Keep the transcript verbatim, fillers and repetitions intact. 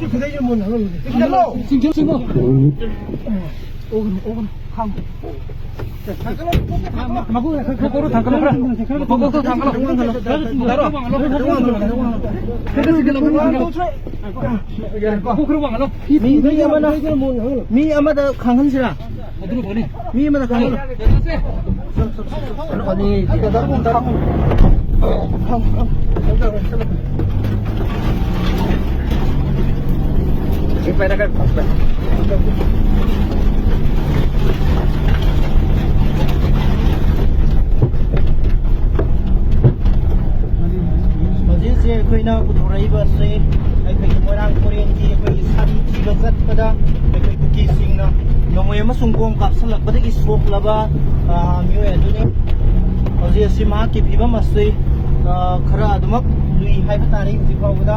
ꯆꯤꯡꯁꯤꯜꯂꯣ꯫ ꯆꯤꯡꯁꯤꯜꯂꯣ꯫ ꯃꯀꯣꯛ ꯈꯔ ꯈꯔ ꯀꯣꯛꯂꯣ ꯊꯥꯡꯒꯠꯂꯣ ꯈꯔ꯫ ꯃꯀꯣꯛꯇꯣ ꯊꯥꯡꯒꯠꯂꯣ꯫ ꯃꯀꯣꯛ ꯈꯔ ꯋꯥꯡꯍꯜꯂꯣ꯫ ꯃꯀꯣꯛ ꯈꯔ ꯋꯥꯡꯍꯜꯂꯣ꯫ ꯃꯤ, ꯃꯤ ꯑꯃꯅ, ꯃꯤ ꯑꯃꯗ ꯈꯥꯡꯍꯟꯁꯤꯔꯥ? ꯑꯗꯨꯅ ꯐꯅꯤ꯫ ꯃꯤ ꯑꯃꯗ ꯈꯥꯡꯍꯜꯂꯣ꯫ ꯍꯧꯖꯤꯛ ꯍꯧꯖꯤꯛ ꯑꯩꯈꯣꯏꯅ ꯄꯨꯊꯣꯔꯛꯏꯕ ꯑꯁꯤ ꯑꯩꯈꯣꯏꯒꯤ ꯃꯣꯏꯔꯥꯡ ꯇꯨꯔꯦꯟꯒꯤ ꯑꯩꯈꯣꯏꯒꯤ ꯁꯥꯔꯤ ꯊꯤꯕ ꯆꯠꯄꯗ ꯑꯩꯈꯣꯏ ꯀꯨꯀꯤꯁꯤꯡꯅ ꯅꯣꯡꯃꯩ ꯑꯃꯁꯨꯡ ꯕꯣꯝ ꯀꯥꯞꯁꯤꯜꯂꯛꯄꯗꯒꯤ ꯁꯣꯛꯂꯕ, ꯑ, ꯃꯤꯑꯣꯏ ꯑꯗꯨꯅꯤ꯫ ꯍꯧꯖꯤꯛ ꯑꯁꯤ ꯃꯍꯥꯛꯀꯤ ꯐꯤꯕꯝ ꯑꯁꯤ, ꯑ, ꯈꯔ ꯑꯗꯨꯃꯛ ꯂꯨꯏ ꯍꯥꯏꯕ ꯇꯥꯔꯦ ꯍꯧꯖꯤꯛ ꯐꯥꯎꯕꯗ꯫